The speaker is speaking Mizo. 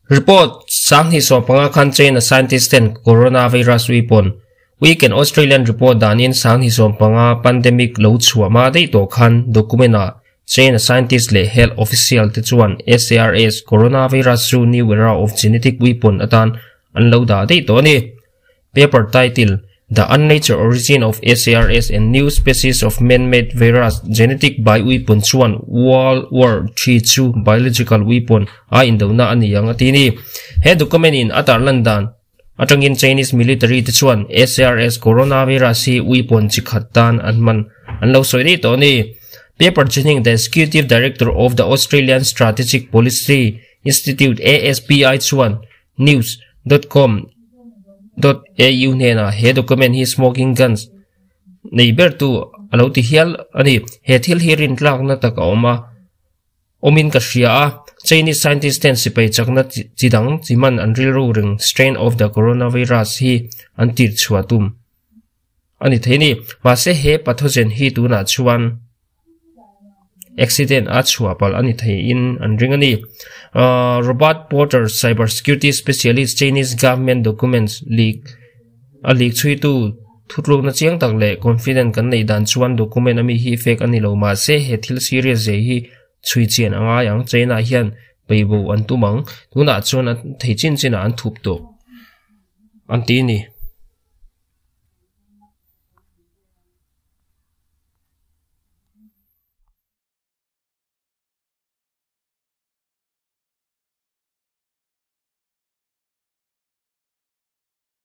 Report, 2015 khan China scientist ten coronavirus weapon Weekend Australian report danin 2015 pandemic lo chhuah hma daih tawh khan document ah China scientist leh health official te chuan SARS coronavirus chu new era of genetic weapon atan an lo dah daih tawh a ni. Paper title, The Unnatural Origin of SARS and New Species of Man-Made Virus Genetic by Weapon chuan World War Three chu biological weapon a indona a ni ang a ti ni. He document in a tarlan dan atangin Chinese military te chuan SARS coronavirus hi weapon chi khat tan an hman an lo sawi daih tawh a ni. Paper chining The Executive Director of the Australian Strategic Policy Institute, ASPI, chuan News. Com. Au hnenah he document hi smoking guns nei bertu a lo ti hial a ni. He thil hi rintlakna tak a awm a, awmin ka hria a. Chinese scientist ten sipai chakna chi dang chi man an rilru ring strain of the coronavirus hi an tir chhuah tum a ni thei ni. Mahse he pathogen hi tunah chuan accident a chhuah palh a ni thei in an ring a ni. Robert Porter, cyber security specialist, Chinese government documents leak a leak chhuitu thutlukna chiang tak leh confident kan neih dan chuan document ami hi fake a ni lo mahse he thil serious zia hi chhui chian a ngai ang. China hian peibo an tum ang. Tunah chuan an thei chin chinah an thup tawh an ti a ni.